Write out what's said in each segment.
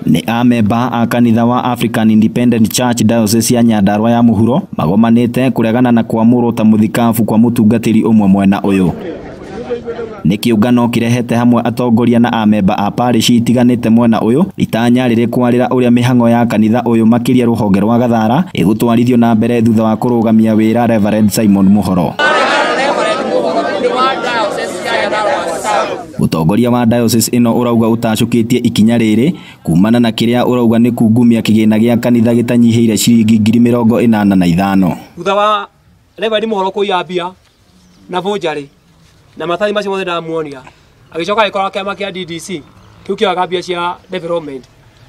Nĩ amemba a kanitha wa African Independent Church Diocese ya Nyandarua ya Mũhuro magomanĩte kũregana na kwamũrwo ta mũthikabu kwa mũtungatĩri ũmwe mwena ũyũ. Nĩ kĩũngano kĩrehete hamwe atongoria na amemba a parishi itiganĩte mwena ũyũ, itanya rĩrĩ kwarĩra ũrĩa mĩhang'o ya kanitha ũyũ makĩria rũhonge rwa Gathara ĩgũtwarithio na mbere thutha wa kũrũgamia wĩra Reverend Simon Muhoro. Ũtongoria wa diocese ĩno ũrauga ũtacũkĩtie ikinya rĩrĩ kumana na kĩrĩa ũrauga nĩ kungumia kĩgĩna gĩa kanitha gĩtanyihĩire ciringi 85,000. Thutha wa Reverend Muhoro kũiya mbia na bũnjarĩ na maratathi macio mothe ndamuonia, agĩcoka agĩkora kĩama kĩa DDC kĩu kĩoyaga mbia cia development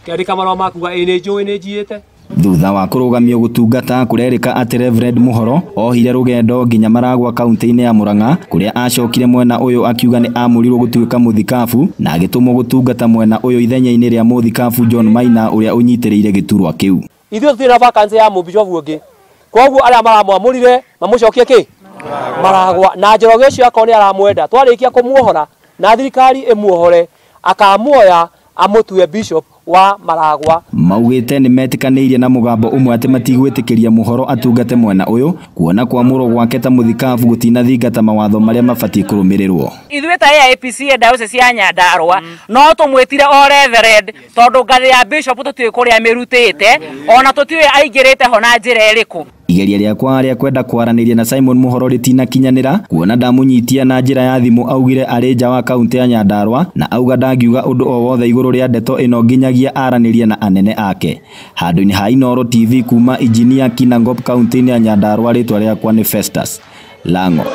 kĩandĩka marũa ma kuga ĩ nĩ njũĩ nĩ njiĩte. Thutha wa kũrũgamio gũtungata kũrerĩka atĩ Reverend Muhoro ohire rũgendo nginya Maragwa kaunti-inĩ ya Murang'a kũrĩa acokire mwena ũyũ akiuga nĩ amũrirwo gũtuĩka mũthikabu na agĩtũmwo gũtungata mwena ũyũ ithenya-inĩ rĩa mũthikabu John Maina ũrĩa ũnyitĩrĩire gĩturwa kĩu. Ithuĩ tũtirĩ na vacancy ya mũbishobu ũngĩ, koguo arĩa maramwamũrire mamũcokie kĩ Maragwa, na Njoroge ũcio akorwo nĩ aramwenda twarĩkia kũmuohora na thirikari ĩmuohore akamuoya amũtue bishop wa Maragwa. Maugĩte nĩ metĩkanĩirie na mũgambo ũmwe atĩ matigwĩtĩkĩria Muhoro atungate mwena ũyũ kuona kwamũrwo gwake ta mũthikabu gũtinathingata mawatho marĩa mabatiĩ kũrũmĩrĩrwo. Ithuĩ ta AIPCA Diocese ya Nyandarua no tũmwĩtire o Reverend tondũ ngathĩ ya bishop tũtiũĩ kũrĩa amĩrutĩte ona tũtiũĩ aingĩrĩte ho na njĩra ĩrĩkũ. Igeria rĩakwa rĩa kwenda kwaranĩria na Simon Muhoro rĩtinakinyanĩra kuona ndamũnyitia na njĩra ya thimũ augire arĩ nja wa kaunti ya Nyandarua na auga ndangiuga ũndũ o wothe igũrũ rĩa ndeto ĩno nginyagia aranĩrie na anene ake. Handũ-inĩ ha Inooro TV kuma Injinia Kinangop kaunti-inĩ ya Nyandarua, rĩtwa rĩakwa nĩ Festus Lango.